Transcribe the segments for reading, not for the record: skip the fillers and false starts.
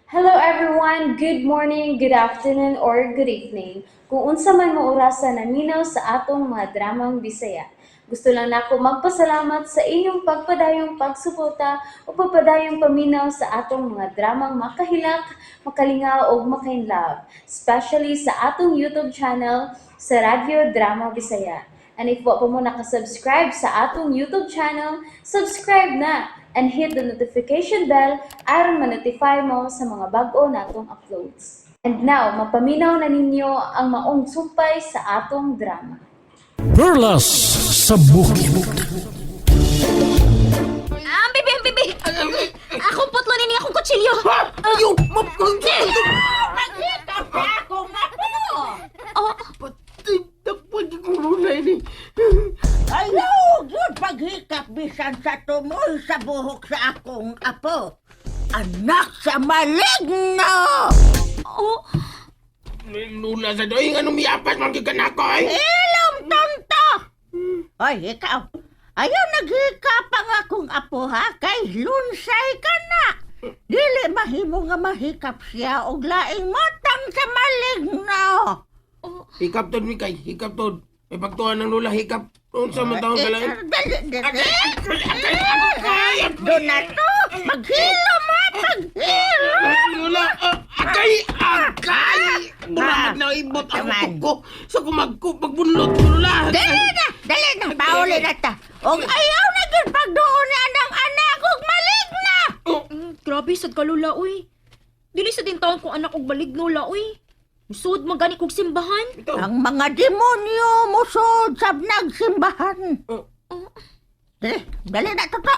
Hello everyone! Good morning, good afternoon, or good evening. Kung unsa man mo orasa naminaw sa atong mga dramang Bisaya. Gusto lang nako magpasalamat sa inyong pagpadayong pagsuporta o pagpadayong paminaw sa atong mga dramang makahilak, makalingaw ug makainlove, especially sa atong YouTube channel sa Radyo Drama Bisaya. And if wa pa mo nakasubscribe sa atong YouTube channel, subscribe na and hit the notification bell aron ma-notify mo sa mga bag-o natong uploads. And now, mapaminaw na ninyo ang maong sumpay sa atong drama. Perlas sa Bukid. Ah, bibi, bibi! Akong putlo nini akong kutsilyo! Ayaw! Maghikap na akong apo! Oh, Patay na pag-gulunay ni. Ayaw, yun paghikap bisan sa tumoy sa buhok sa akong apo. Anak sa maligno! Oh, Lula sa doy, anong miyapas man gigan ako eh? Ilong tonto! Hoy, ikaw. Ayaw naghikap ang akong apo ha, kay lunsay ka na. Dili mahimo nga mahikap siya og laing matang sa maligno. Hikap tod, Mikay. Hikap tod. May pagtuan ng lula, hikap. Unsa man taon ka lang. Dali, dali. Akay! Akay! Doon na to! Maghilom ha! Maghilom! Lula! Akay! Akay! Buramag na ibot ang Taman. kuko sa kumagko pagbunlot ko, lula. Dali na! Dali na! Pauli na ta! Og ayaw na gyud pagduon na ang anak og maligna! Grabe sad ka lula, uy. Dili sa din taon kong anak og maligno la, uy. Musud man gani kog simbahan. Ito. Ang mga demonyo musod sa nagsimbahan. Oh. Dali, dali na to to.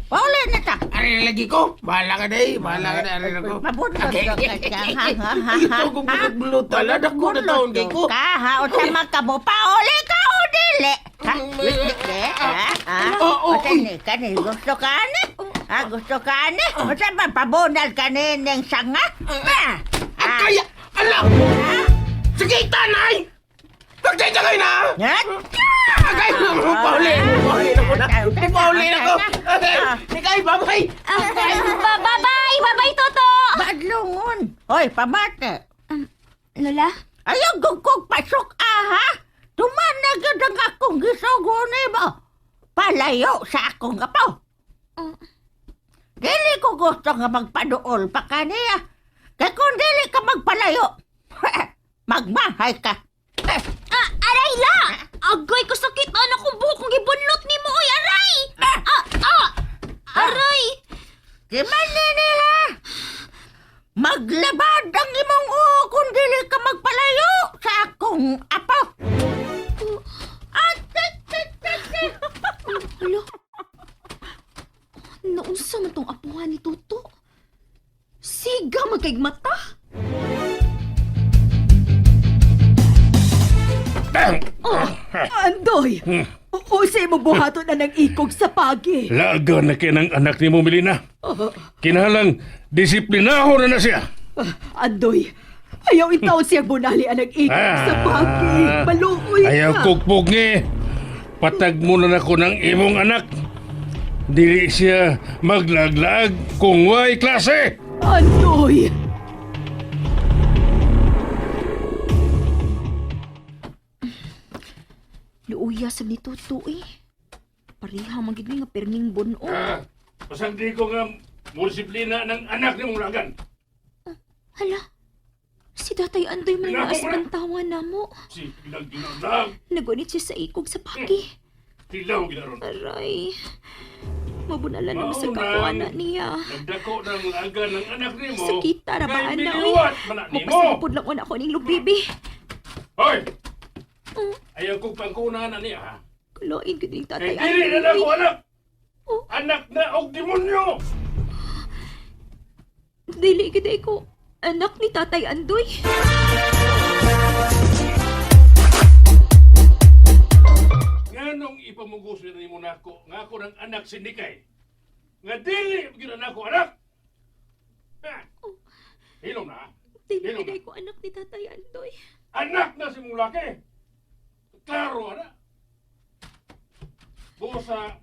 Pauli na ta. Ari na lagi ko. Bahala ka day. Bahala ka day. Ari na ko. Mabunot Akay. ka siya, ha, ha, ha, Ito kong pagbunlot tala. Dako na taon kay ko. Ka, ha? O sama ka mo, pauli ka o dili? Ha? Dili, ha? Ha? Oo, O sani, kani, gusto ka ni? Ha, gusto ka ni? O saan ba pabunal ka ni ning sanga? Ha? Akay! Ala! Sige, tanay! Pagkita kayo na! Yan? Akay! Pauli! Pauli na ko na! Pauli na ko! Okay! Nikay, bye-bye! Bye-bye! Bye-bye, Toto! Badlungon. Hoy, pamate. Lola? Ayaw gugkog pasok aha. Tuman na gyud ang akong gisugo nimo. Palayo sa akong apo. Dili ko gusto nga magpaduol pa kaniya. Kay kung dili ka magpalayo, magmahay ka. Ah, aray la! Agay ko sakit anak kong buhok kong gibunlot nimo, oy, aray! Ah, ah! Aray! Di man nini ha? Maglabad ang imong uho kung dili ka magpalayo sa akong apo. Ah, tik, tik, tik, tik. Hala. Naunsa man tong apuhan ni Toto? Siga magkay mata. Andoy! Usay mo buhaton na ng ikog sa pagi. Laga na kinang anak ni mo, Melina. Kinahalang disiplinaho na na siya. Andoy, ayaw intaon siyang bunali ang ikog sa pagi. Maluoy ka. Ah. Ayaw kukpog ni. Patag mo na nako ng imong anak. Dili siya maglaglag kung way klase. Andoy! Luuya sab ni Toto eh. Pareha man gid mi nga perming buno. Ah, Pasang di ko nga mo disiplina ng anak ni mong lagan. Hala. Si Tatay Andoy man Pinako naas mo na. bantawan namo. Si laglag. Nagunit siya sa ikog sa pagi. Tilaw ginaron. Aray. Mabunala na sa Maunang. kakuana niya. Nagdako ng lagan ng anak ni mo. Sakita ra ba Kay ana oy. miliwat man na nimo. Mapasalupod lang una ko ning lubibi. Hoy! Ayaw kong pangkunan na niya. ha? Kalain gid ning Kay Tatay dili na Andoy. nako anak. Oh. Anak na og demonyo. Dili gid ay ko anak ni Tatay Andoy. Nganong ipamugos na nimo nako nga ako ng anak si Nikay. Nga dili gyud na nako anak. Ha? Hilom na. Dili Hilom gid na. ay ko anak ni Tatay Andoy. Anak na si mong laki. Klaro ana. Busa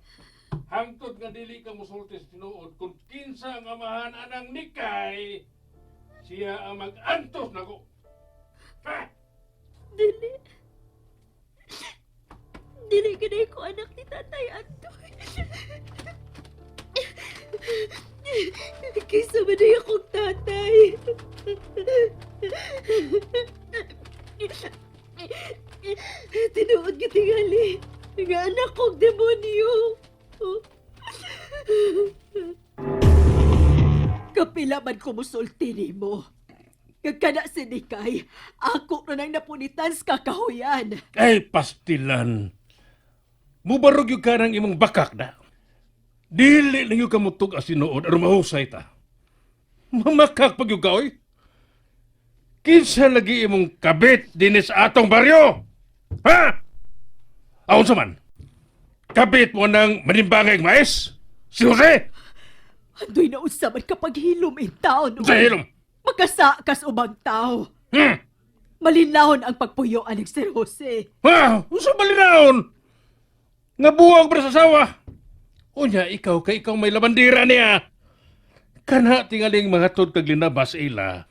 hangtod nga dili ka musulti sa tinuod kung kinsa ang amahan anang Nikay, Siya ang mag-antos nako. Ha? Dili. Dili ganay ko anak ni Tatay Andoy. Kaysa man ay akong tatay. Tinuod ka tingali. Nga anak kong demonyo. Kapila man ko musulti nimo. Kagkana si Nikay, ako na nang napunitan sa kakahuyan. Ay, pastilan. Mubarog yung ka ng imong bakak na. Dili lang yung kamutog as sinuod aron mahusay ta. Mamakak pag yung ka, oy. Kinsa lagi imong kabit dinis sa atong baryo? Ha? Aon sa man? Kabit mo ng manimbangay mais? Si Jose? Andoy na unsa man kapag hilom in taon. Sa hilom? Magkasakas ubang tao. Hmm? Malinahon ang pagpuyoan ng Sir Jose. Ha? Unsa balinaon? Nga buwag ba sa sawa? Unya, ikaw kay ikaw may labandira niya. Kana tingaling mga tod kag linabas ila.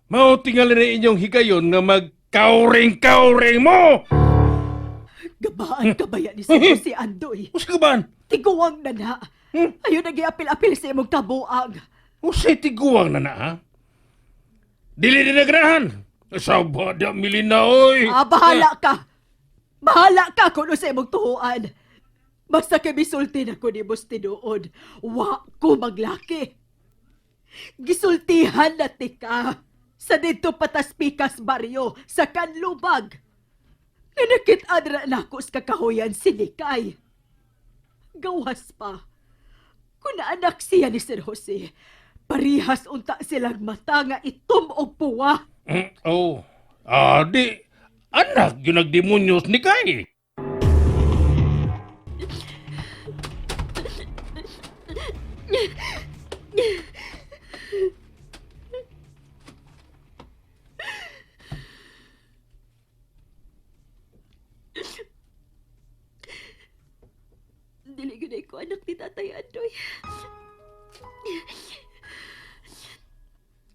Mao tingali na inyong higayon nga magkauring-kauring mo! Gabaan kabaya ni Sir Jose Andoy. Usa ka ba? Tiguang na na. Ayon nagiapil-apil sa imong tabuag. Usay tiguang na na, ha? Dili na nagrahan. Sa bada milina, oy. Ah, bahala ka. Bahala ka kung ano sa imong tuhuan. Basta kay misulti na ko ni Boss tinuod, wa ko maglaki. Gisultihan na tika sa dito pataspikas baryo sa Kanlubag. Nga nakit-an ra nako sa kakahuyan si Nikay. Gawas pa. Kung naanak siya ni Sir Jose, parihas unta silang mata nga itom og puwa. Oh. Ah, di. Anak, yun nagdemonyos ni Kay. Dili ganay ko anak ni Tatay Andoy.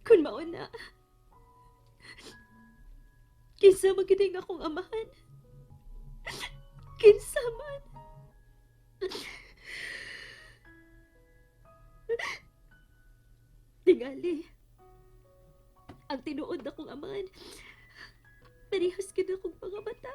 Kun mao na. Kinsa man gid ang akong amahan. Kinsa man. Tingali. Ang tinuod akong amahan. Parehas gid akong mga mata.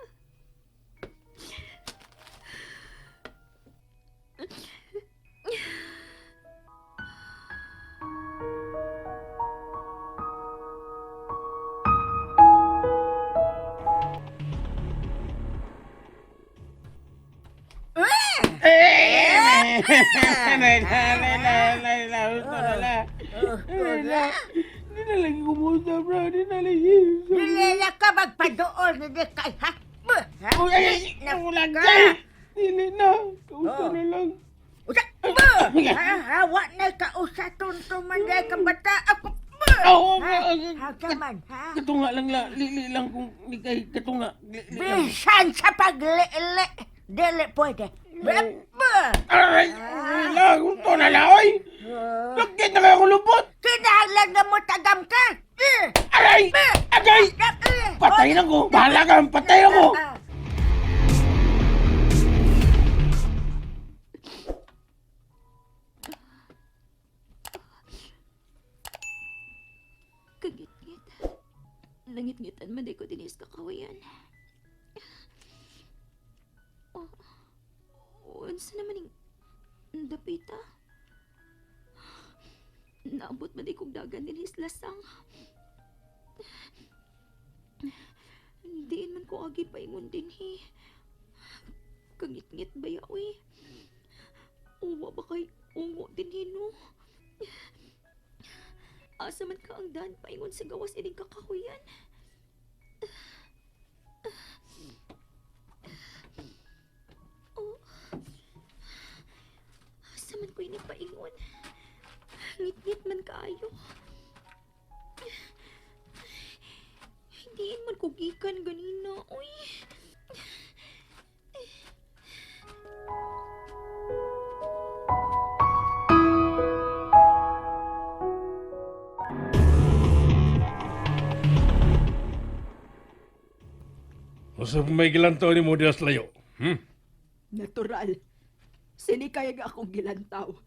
Di na lagi kumusta, bro. Di na lagi. Dili na ka magpaduol ni Nikay, ha? Bah, ha? Ay, Na- wala ka. Dili na. Kausa na lang. Usa, bah! Ha, ha, wa na kausa tunto man dahil ka bata ako. Bah! Oo, Ha, ah, ha, ka man, ha? Katunga lang la. Lili lang kung ni kay katunga. Lili lang. Bisan sa paglili, dili pwede. Bah, bah! Aray! Wala! Gusto na lang, oy! Lagkit na kayo kulupot! Kinahanglan nga mo tagam ka! Eh, Aray! Agay! eh, Patay na ko! Bahala ka! Patay ako! Ah, Kagitngit. Nangitngitan man di ko dinis kakawayan. Oh, unsa naman ning dapita? Naabot man di kong dagan dinis lasang. Diin man ko agi paingon dinhi. Kangitngit ba ya, uy? Uwa ba kay ungo dinhi no? Asa man ka ang daan paingon sa gawas ining kakahuyan? Oh. Asa man ko ini paingon? Ngit-ngit man kaayo. Hindiin man ko gikan ganina, uy. Basta may gilantaw ni mo diya sa layo. Natural. Sinikay nga akong gilantaw.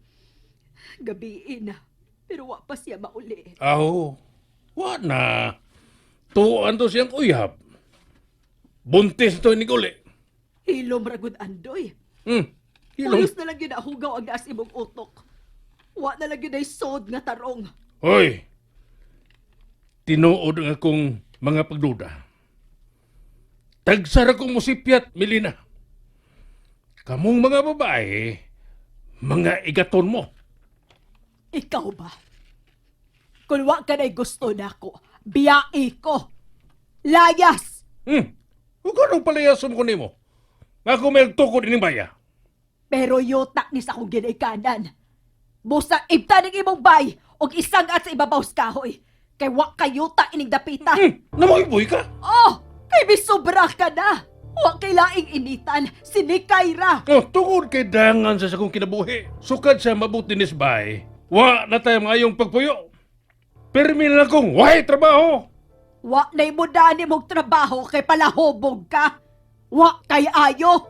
Gabiin na, pero wa pa siya mauli. Aw, wa na. Tuan to siyang uyab. Buntis to ni uli. Hilom ragud Andoy. Hilom. Pulos na lang yun nahugaw ang naas imong utok. Wa na lang yun ay sod nga tarong. Hoy! Tinuod ang akong mga pagduda. Tagsara kong musipyat, Melina. Kamong mga babae, mga igaton mo. Ikaw ba? Kung wa ka na'y gusto nako, biyai ko. Layas! Kung anong palayason ko nimo? Nga kung may tukod ining baya. Pero yuta ni sa akong ginaikanan. Busa ibta ng imong bay og isang at sa ibabaw sa kahoy. Kay wa kayuta ining dapita. Namoyboy ka? Oh! Kay misobra ka na! Wa kay laing initan, sinikay ra! Oh, tungod kay dangan sa akong kinabuhi. Sukad sa mabuti nis bay, wa na tayo ngayong pagpuyo. Pirmi na lang kong wahay trabaho. Wa na'y mudani mong trabaho kay palahubog ka. Wa kay ayo.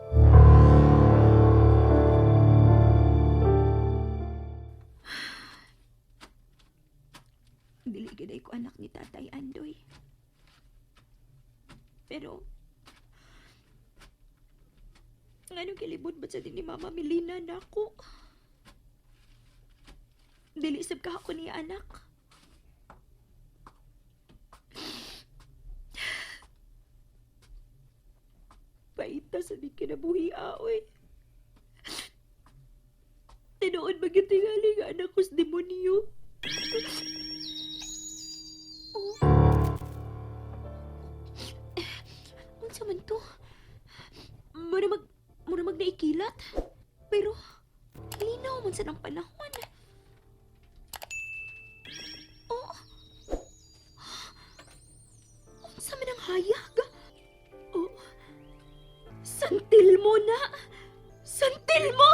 Dili gid ko anak ni Tatay Andoy. Pero ngano gilibot ba sa din ni Mama Melina nako? Dili sab ka ako niya anak. Paita sa di kinabuhi aoy. Tinuod ba gyud tingali nga anak ko sa demonyo? Oh. Unsa man to? Mura mag naikilat. Pero linaw man sa ng panahon. Oh. Unsa man ang hayag? Oh. Santil mo na. Santil mo!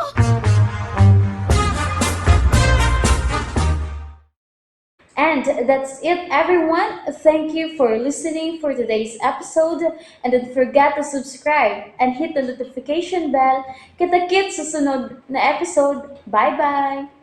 And that's it, everyone. Thank you for listening for today's episode. And don't forget to subscribe and hit the notification bell. Kita-kits sa sunod na episode. Bye-bye!